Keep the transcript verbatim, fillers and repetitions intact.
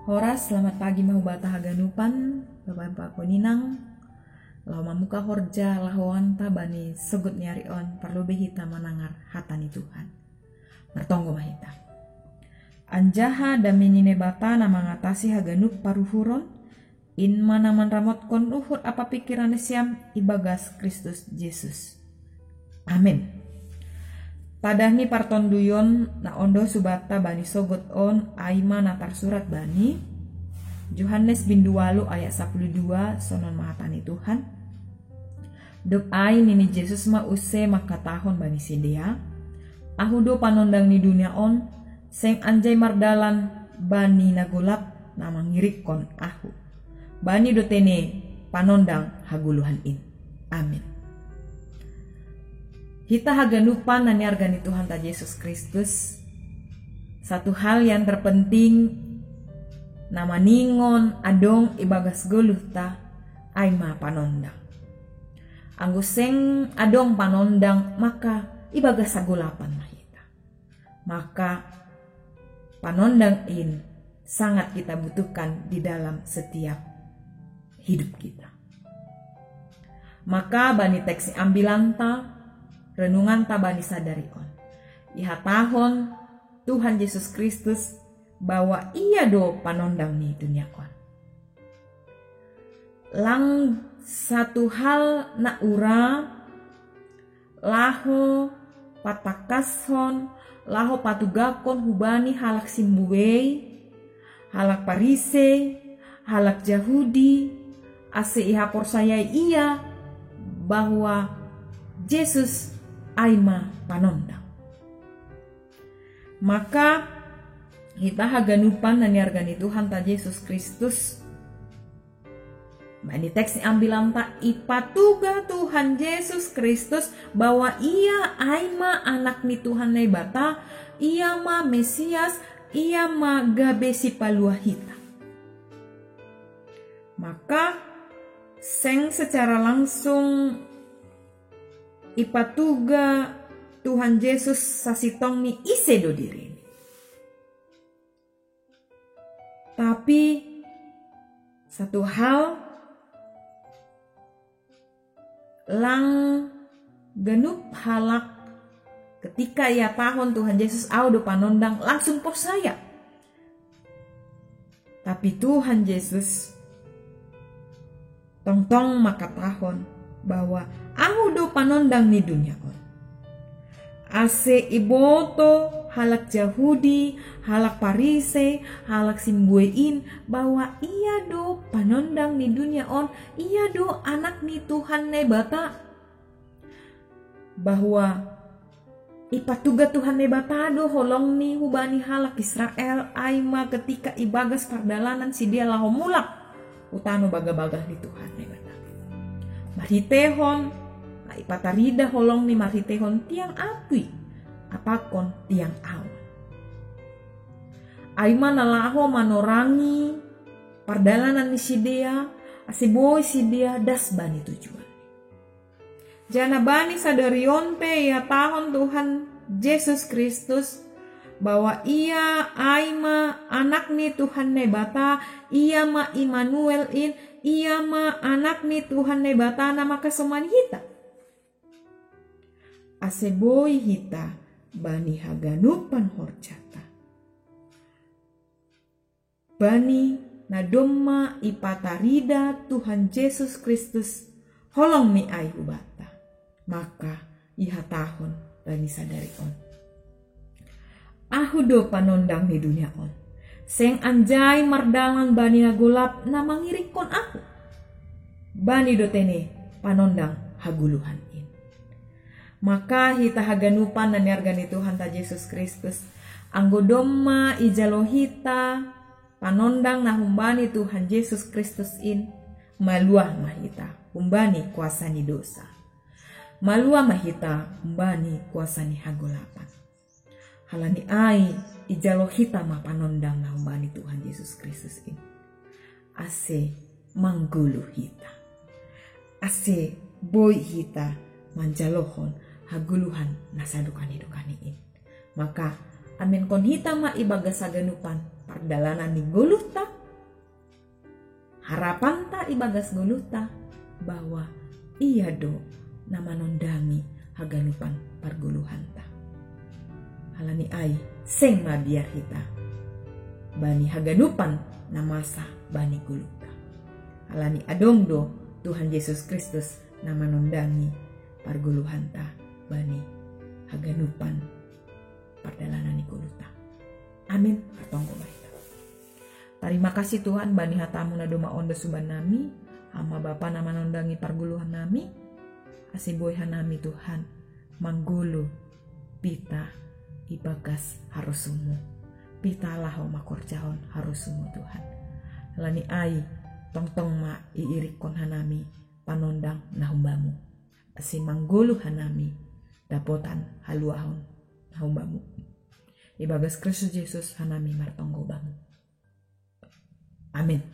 Horas, selamat pagi ma hubata haganupan, bapa-bapa ko ninang, laho mamuka horja lahoanta bani sogot ni ari on, parlobei hita manangar hata ni Tuhan. Martonggo ma hita. Anjaha dame ni Naibata na mangatasi haganup paruhuron, in ma na manramotkon uhur apapingkiran ni siam ibagas Kristus Jesus. Amen. Padah ni partonduyon na ondo hubata bani sogot on ai ma na tarsurat bani Johannes bindu walu ayat sapuluh dua, sonon ma hata ni Tuhan. Dob ai nini Jesus ma use mangkatahon bani sidea, Ahu do panondang ni dunia on, seng anjai mardalan bani na golap na mangirikkon Ahu. Bani do tene panondang hagoluhan in. Amin. Hita haganupan na niarga ni Tuhanta Jesus Kristus, satu hal yang terpenting na maningon adong ibagas goluhta ai ma panondang. Anggo seng adong panondang, maka ibagas hagolapan ma hita. Maka panondang in sangat kita butuhkan di dalam setiap hidup kita. Maka bani teks ni ambilanta, renunganta bani sadari on, ihatahon Tuhan Jesus Kristus bahwa Ia do panondang ni dunia on. Lang satu hal na ura laho patangkashon, laho patugahkon hubani halak simbuei, halak Parisei, halak Jahudi, ase ihaporsayai ia bahwa Jesus ai ma panondang. Maka hita haganupan na niarga ni Tuhanta Jesus Kristus, bani teks ni ambilanta, ipatugah Tuhan Jesus Kristus bahwa Ia ai ma Anak ni Tuhan Naibata, Ia ma Mesias, Ia ma gabe Sipaluah hita. Maka seng secara langsung ipatugah Tuhan Jesus sasintongni ise do dirini. Tapi satu hal, lang ganup halak ketika ihatahon Tuhan Jesus, Ahu do panondang, langsung porsaya. Tapi Tuhan Jesus tongtong mangkatahon bahwa Ahu do panondang ni dunia on. Ase iboto halak Jahudi, halak Parisei, halak simbuei in bahwa Ia do panondang ni dunia on, Ia do Anak ni Tuhan Naibata. Bahwa ipatugah Tuhan Naibata do holongni hubani halak Israel ai ma ketika ibagas pardalanan sidea laho mulak hu tano bagabagas ni Tuhan Naibata. Marhiteihon, na ipatarida holongni marhiteihon tiang api, pakon tiang awan. Ai ma na laho manorangi pardalanan ni sidea, ase boi sidea das bani tujuan. Janah bani sadari on pe ihatahon Tuhan Jesus Kristus, bahwa Ia ai ma Anak ni Tuhan Naibata, Ia ma Immanuel in, Ia ma Anak ni Tuhan Naibata na mangkasomani hita. Ase boi hita bani haganupan horjata. Bani na domma ipatarida Tuhan Jesus Kristus holong ni ai hubanta, maka ihatahon bani sadari on: Ahu do panondang ni dunia on. Seng anjai mardalan bani na golap na mangiringkon Ahu. Bani do tene panondang hagoluhan in. Maka hita haganupan na niarga ni Tuhanta Jesus Kristus, anggo domma ijalo hita panondang na humbani Tuhan Jesus Kristus in, maluah ma hita humbani kuasa ni dosa. Maluah ma hita humbani kuasa ni hagolapan. Halani ai ijalo hita ma panondang na humbani Tuhan Jesus Kristus in, ase manggoluh hita, ase boi hita manjalohon hagoluhan na sadokani-dokani in. Maka aminkon hita ma ibagas haganupan pardalanan ni goluhta, Harapanta ibagas goluhta bahwa Ia do na manondangi haganupan pargoluhanta. Halani ai seng mabiar hita bani haganupan na masa bani goluhta. Halani adong do Tuhan Jesus Kristus na manondangi pargoluhanta bani haganupan pardalanan ni goluhta. Amin. Martonggo ma hita. Tarima kasih Tuhan bani hatamu na domma ondo suban nami. Ama Bapa na manondangi pargoluhan nami, ase boi hanami Tuhan manggolu pitah ibagas harosumu. Pitah laho mangkorjahon harosumu Tuhan. Halani ai tongtong ma iirikkon hanami panondang na humbamu, ase manggolu hanami dapotan haluahon na humbamu. Ibagas Kristus Jesus hanami martonggo bamu. Amin.